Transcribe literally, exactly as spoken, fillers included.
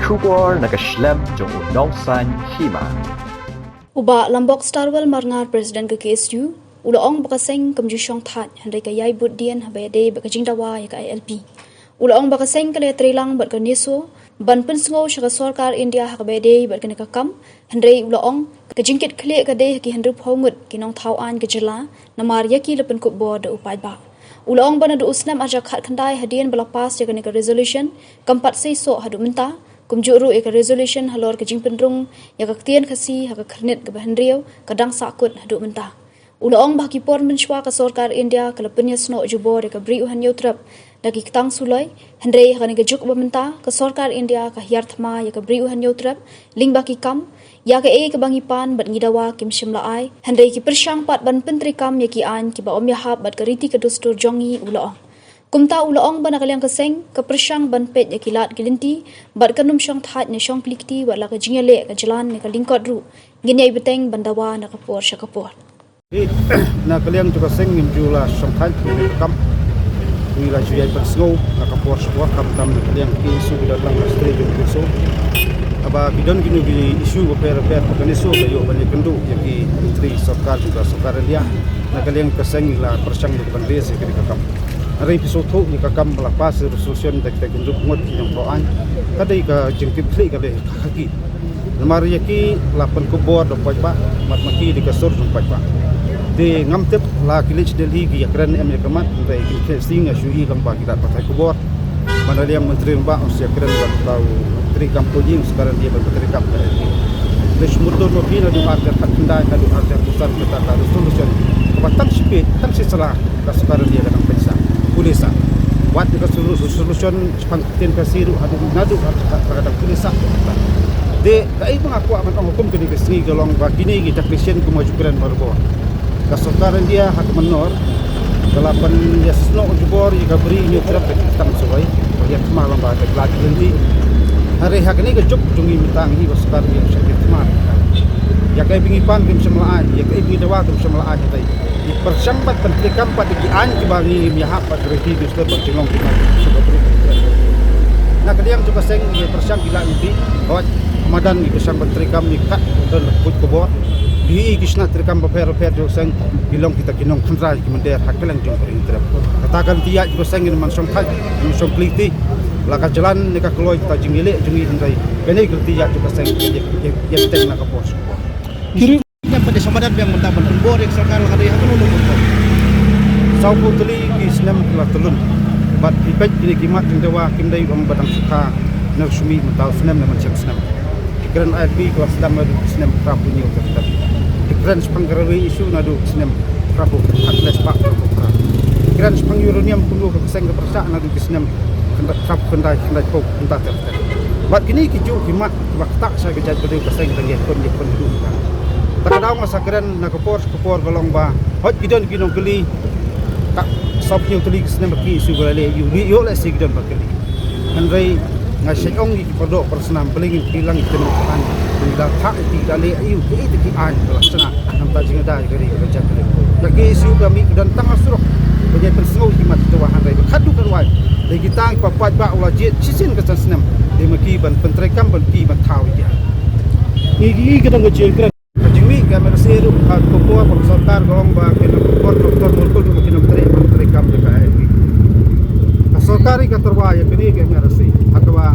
Khubor na ka shlem jong u Nongsaiñ Hima. U Bah Lambok Starwell Marngar, President ka K S U, u la ong ba ka seng kam ju shong thait hynrei ka ïai bud dien haba ïadei bad ka jingdawa ïa ka I L P. U la ong ba ka seng ka la ïatreilang bad ka NESO ban pynsngew sha ka sorkar India ha kaba ïadei bad kane ka kam, hynrei u la ong ka jingkitkhlieh ka dei ha ki hynriewphew ngut ki nongthaw aiñ ka jylla, namar ïa ki la pynkup bor da u paidbah. U la ong ba naduh u snem arhajar khatkhyndai hadien ba la pass ïa kane ka resolution, kam pat seisoh haduh mynta, kumjuh ruh ïa ka resolution halor ka jingpynrung ïa ka ktien Khasi ha ka khyrnit kaba hynriew ka dang sahkut haduh mynta. U la ong ba ha ki por mynshuwa ka sorkar India ka la pynïasnoh jubor ïa ka Bri u Hynñiewtrep da ki ktang suloi, hynrei ha kane ka juk ba mynta ka sorkar India ka hiar thma ïa ka Bri u Hynñiewtrep lyngba ki kam, ïa kaei kaba ngi pan bad ngi dawa kim shym la ai, hynrei ki pyrshang pat ban pyntreikam ïa ki aiñ kiba ym ïahap bad ka riti ka dustur jong ngi, u la ong. Kumta u la ong ba na ka liang ka seng ka pyrshang ban peit ïa ki lad ki lynti bad kan ym shong thait ne shong kli kti wat la ka jingïaleh ka jlan ne ka lyngkot ruh, ngin ïai bteng ban dawa na ka por sha ka por. Hi, na ka liang jong ka seng ngim ju la shong thait ne ka kam. Ngi la ju ïai pynsngew na ka por sha ka por, khamtam na ka liang ki issue ki don lang na state jong ki issue. Haba ki don kino ki issue bapher bapher, ka NESO ka ïoh ban ïakynduh ïa ki Myntri Sorkar jong ka Sorkar India. Na ka liang ka seng ngi la pyrshang ïa ka ban raise ïa ka kam. Hynrei phi sngewthuh ïa ka kam ba la pass resolution da kita ki hynriew ngut ki nongthaw aiñ. Ka dei ka jingkitkhlieh ka dei ha ki. Namar ïa ki la pynkup bor da u paidbah, mat ma ki dei ka sur jong u paidbah. Te ngam tip la ki leit sha Delhi ki ïakren em ïa ka mat, hynrei ki khlieh sting, nga shu i lang ba ki lad pathai khubor. Ba na liang Myntri Rangbah un sa ïakren bad uta u treikam, ko jing u Sorkar India ban treikam. Te shu mutdur ma phi naduh arhajar khatkhyndai haduh arhajar arphew san kata ka resolution kaba tang shi page, tang shi sla ka Sorkar India ka dang pynshai. Pule sah. Wat ïa ka solu-, solution shaphang ktien Khasi ruh haduh naduh ka, ka, ka dang pule sah. Te kaei ba nga kwah ban ong ha kum kane ka sngi ka long ba kine kita ki shisien kumba ju kren barabor. Ka Sorkar India ha ka mynnor ka la pynïasnoh jubor ïa ka Bri u Hynñiewtrep da ki ktang suloi, ba ïa thma lang ba ka lad ki lynti. Hynrei ha kane ka juk jong ngi mynta ngi ba Sorkar India sha ki thma. Ïa kaei ba ngi pan kim shym la ai, ïa kaei ba ngi dawa kim shym la ai, hynrei ngi pyrshang bad ban treikam bad ki aiñ kiba ngi ïahap bad ka riti ka dustur bad jinglong jingman jong ka Bri. Na ka liang jong ka seng ngi pyrshang ki lad lynti, hooid, ha madan ngi pyrshang ban treikam, ngi kat don la buit khubor. Ngi i ki shnat treikam bapher bapher jong ka seng ki long kita ki nongkynrad ki mynder ha kylleng jong ka Bri u Hynñiewtrep. Kata ka lynti ïaid jong ka seng ngin ym shong thait, ngin ym shong kli kti. La ka jlan ne ka kloi kata jingïaleh jong ngi, hynrei kane ka lynti ïaid jong ka seng ïa, ïa, ïa bteng na ka por sha ka por. Ki ri ngiam pat ïa sha madan biang mynta ban pynbor ïa ka sorkar la ka dei ha kano kano ka por. Sawphew tylli ki snem ki la tyllun. Bad phi peit kine ki mat jingdawa kim dei ong ba dang sngewthuh na ka shimi mynta u snem ne mynshem snem. Ki kren I L P ka la sdang naduh ki snem phra phew hynñiew ter ter. Ki kren shaphang ka railway issue naduh ki snem phra phew, khatlai spah phra phew phra. Ki kren shaphang uranium kumno ka seng ka pyrshah naduh ki snem khyndai, phra phew khyndai, khyndai phew, khyndai ter ter. Bad kine ki juh ki mat kiba ktah sha ka jaitbynriew ka seng ka ngi khun, ngi khun haduh mynta. Ta ka daw nga sa kren na ka por sha ka por ka long ba hooid ki don ki nongkylli, ka sawphew hynñiew tylli ki snem ba ki issue ba la leh ïa u, ïoh lehse ki don ba kylli. Hynrei nga shait ong ïa ki pardoh parasnam, balei ngin kylli lang ïa ki nongthaw aiñ, ngi la thah ïa ki, la leh ïa u, kiei kita ki aiñ ba la shna namar jingïada ïa ka ri ka jaitbynriew. Ka K S U ka mih ka don tang ha surok ban ïai pynsngew ïa ki mat ki dawa, hynrei ba khadduh ka rwai dei kita ki paidbah u la jied shisien ka san snem, dei ma ki ban pyntreikam, ban ki ban thaw ïa ki. Ngi ki, ka dang ka jingkren. Ka jingmih ka M R S A ruh ha ka por ba ka sorkar ka ong ba kin, ka por Doctor Murkul ruh ba kin ym trei, ban treikam ïa ka I L P. Ka sorkar ka tyrwa ïa kane ka M R S A ha kaba